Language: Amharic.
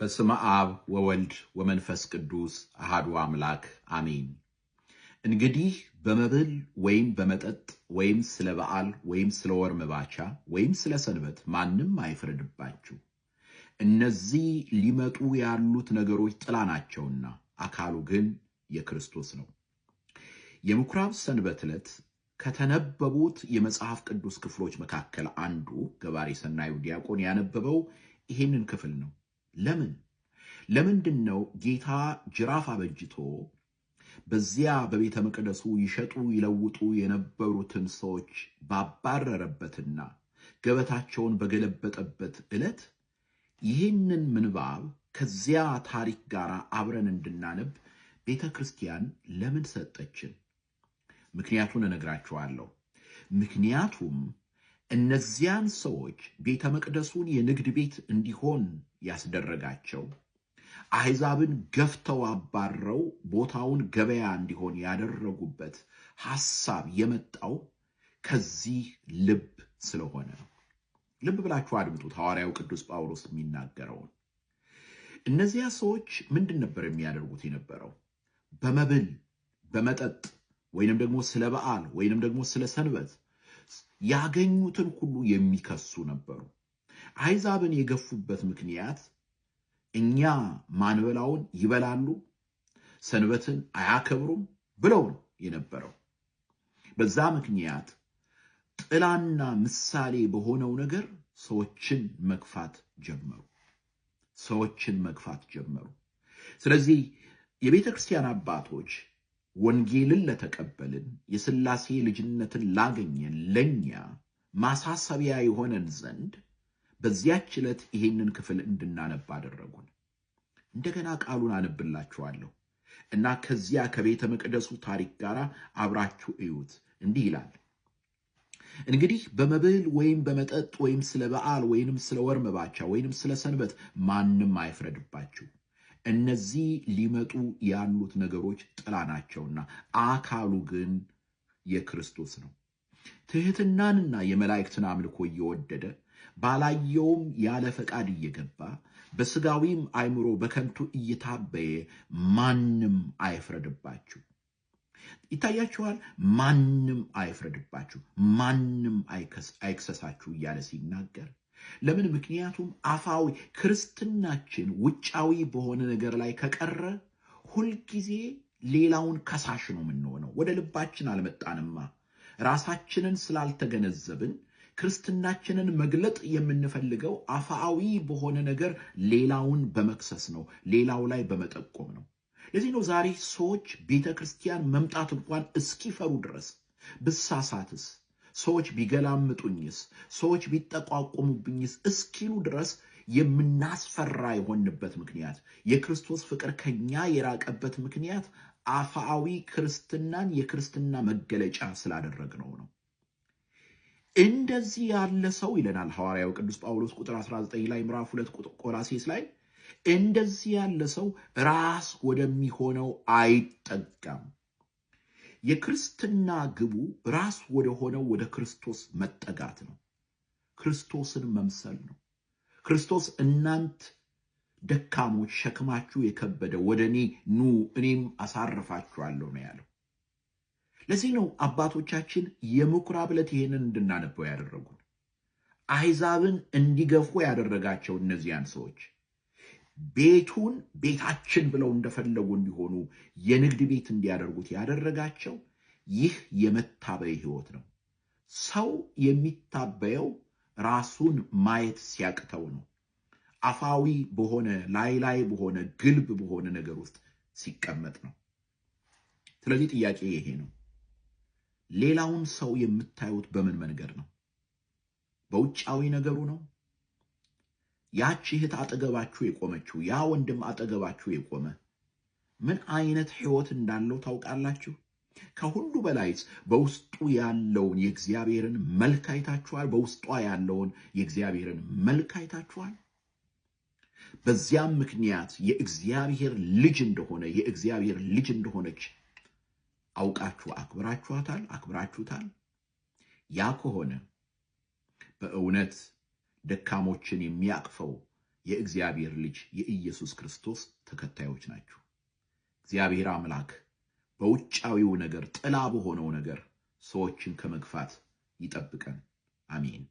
በስመ አብ ወወልድ ወመንፈስ ቅዱስ አሐዱ አምላክ አሜን። እንግዲህ በመብል ወይም በመጠጥ ወይም ስለ በዓል ወይም ስለ ወር መባቻ ወይም ስለ ሰንበት ማንም አይፍረድባችሁ። እነዚህ ሊመጡ ያሉት ነገሮች ጥላ ናቸውና አካሉ ግን የክርስቶስ ነው። የምኩራብ ሰንበት ዕለት ከተነበቡት የመጽሐፍ ቅዱስ ክፍሎች መካከል አንዱ ገባሬ ሰናዩ ዲያቆን ያነበበው ይህንን ክፍል ነው። ለምን? ለምንድን ነው ጌታ ጅራፍ አበጅቶ በዚያ በቤተ መቅደሱ ይሸጡ ይለውጡ የነበሩትን ሰዎች ባባረረበትና ገበታቸውን በገለበጠበት ዕለት ይህንን ምንባብ ከዚያ ታሪክ ጋር አብረን እንድናነብ ቤተ ክርስቲያን ለምን ሰጠችን? ምክንያቱን እነግራችኋለሁ። ምክንያቱም እነዚያን ሰዎች ቤተ መቅደሱን የንግድ ቤት እንዲሆን ያስደረጋቸው፣ አሕዛብን ገፍተው አባረው ቦታውን ገበያ እንዲሆን ያደረጉበት ሐሳብ የመጣው ከዚህ ልብ ስለሆነ ነው። ልብ ብላችሁ አድምጡት ሐዋርያው ቅዱስ ጳውሎስ የሚናገረውን። እነዚያ ሰዎች ምንድን ነበር የሚያደርጉት የነበረው? በመብል በመጠጥ ወይንም ደግሞ ስለ በዓል ወይንም ደግሞ ስለ ሰንበት ያገኙትን ሁሉ የሚከሱ ነበሩ። አሕዛብን የገፉበት ምክንያት እኛ ማንበላውን ይበላሉ፣ ሰንበትን አያከብሩም ብለው ነው የነበረው። በዛ ምክንያት ጥላና ምሳሌ በሆነው ነገር ሰዎችን መግፋት ጀመሩ። ሰዎችን መግፋት ጀመሩ። ስለዚህ የቤተ ክርስቲያን አባቶች ወንጌልን ለተቀበልን፣ የሥላሴ ልጅነትን ላገኘን ለኛ ማሳሰቢያ የሆነን ዘንድ በዚያች ዕለት ይሄንን ክፍል እንድናነብ አደረጉን። እንደገና ቃሉን አነብላችኋለሁ እና ከዚያ ከቤተ መቅደሱ ታሪክ ጋር አብራችሁ እዩት። እንዲህ ይላል። እንግዲህ በመብል ወይም በመጠጥ ወይም ስለ በዓል ወይንም ስለ ወር መባቻ ወይንም ስለ ሰንበት ማንም አይፍረድባችሁ። እነዚህ ሊመጡ ያሉት ነገሮች ጥላ ናቸውና አካሉ ግን የክርስቶስ ነው። ትሕትናንና የመላእክትን አምልኮ እየወደደ ባላየውም ያለ ፈቃድ እየገባ በሥጋዊም አእምሮ በከንቱ እየታበየ ማንም አይፍረድባችሁ። ይታያችኋል። ማንም አይፍረድባችሁ፣ ማንም አይክሰሳችሁ እያለ ሲናገር ለምን? ምክንያቱም አፋዊ ክርስትናችን ውጫዊ በሆነ ነገር ላይ ከቀረ ሁልጊዜ ሌላውን ከሳሽ ነው የምንሆነው። ወደ ልባችን አልመጣንማ። ራሳችንን ስላልተገነዘብን ክርስትናችንን መግለጥ የምንፈልገው አፋዊ በሆነ ነገር ሌላውን በመክሰስ ነው፣ ሌላው ላይ በመጠቆም ነው። ለዚህ ነው ዛሬ ሰዎች ቤተ ክርስቲያን መምጣት እንኳን እስኪፈሩ ድረስ ብሳሳትስ፣ ሰዎች ቢገላምጡኝስ፣ ሰዎች ቢጠቋቆሙብኝስ እስኪሉ ድረስ የምናስፈራ የሆንበት ምክንያት፣ የክርስቶስ ፍቅር ከኛ የራቀበት ምክንያት አፋዊ ክርስትናን የክርስትና መገለጫ ስላደረግነው ነው። እንደዚህ ያለ ሰው ይለናል ሐዋርያው ቅዱስ ጳውሎስ ቁጥር 19 ላይ ምዕራፍ 2 ቆላሴስ ላይ፣ እንደዚህ ያለ ሰው ራስ ወደሚሆነው አይጠጋም። የክርስትና ግቡ ራስ ወደሆነው ወደ ክርስቶስ መጠጋት ነው። ክርስቶስን መምሰል ነው። ክርስቶስ እናንት ደካሞች ሸክማችሁ የከበደ ወደ እኔ ኑ እኔም አሳርፋችኋለሁ ነው ያለው። ለዚህ ነው አባቶቻችን የምኩራብ ዕለት ይሄንን እንድናነበው ያደረጉን። አሕዛብን እንዲገፉ ያደረጋቸው እነዚያን ሰዎች ቤቱን ቤታችን ብለው እንደፈለጉ እንዲሆኑ የንግድ ቤት እንዲያደርጉት ያደረጋቸው ይህ የመታበይ ሕይወት ነው። ሰው የሚታበየው ራሱን ማየት ሲያቅተው ነው። አፋዊ በሆነ ላይ ላይ በሆነ ግልብ በሆነ ነገር ውስጥ ሲቀመጥ ነው። ስለዚህ ጥያቄ ይሄ ነው። ሌላውን ሰው የምታዩት በምን መንገድ ነው? በውጫዊ ነገሩ ነው? ያቺ እህት አጠገባችሁ የቆመችው፣ ያ ወንድም አጠገባችሁ የቆመ ምን አይነት ሕይወት እንዳለው ታውቃላችሁ? ከሁሉ በላይስ በውስጡ ያለውን የእግዚአብሔርን መልክ አይታችኋል? በውስጧ ያለውን የእግዚአብሔርን መልክ አይታችኋል? በዚያም ምክንያት የእግዚአብሔር ልጅ እንደሆነ የእግዚአብሔር ልጅ እንደሆነች አውቃችሁ አክብራችኋታል፣ አክብራችሁታል። ያ ከሆነ በእውነት ደካሞችን የሚያቅፈው የእግዚአብሔር ልጅ የኢየሱስ ክርስቶስ ተከታዮች ናችሁ። እግዚአብሔር አምላክ በውጫዊው ነገር ጥላ በሆነው ነገር ሰዎችን ከመግፋት ይጠብቀን። አሜን።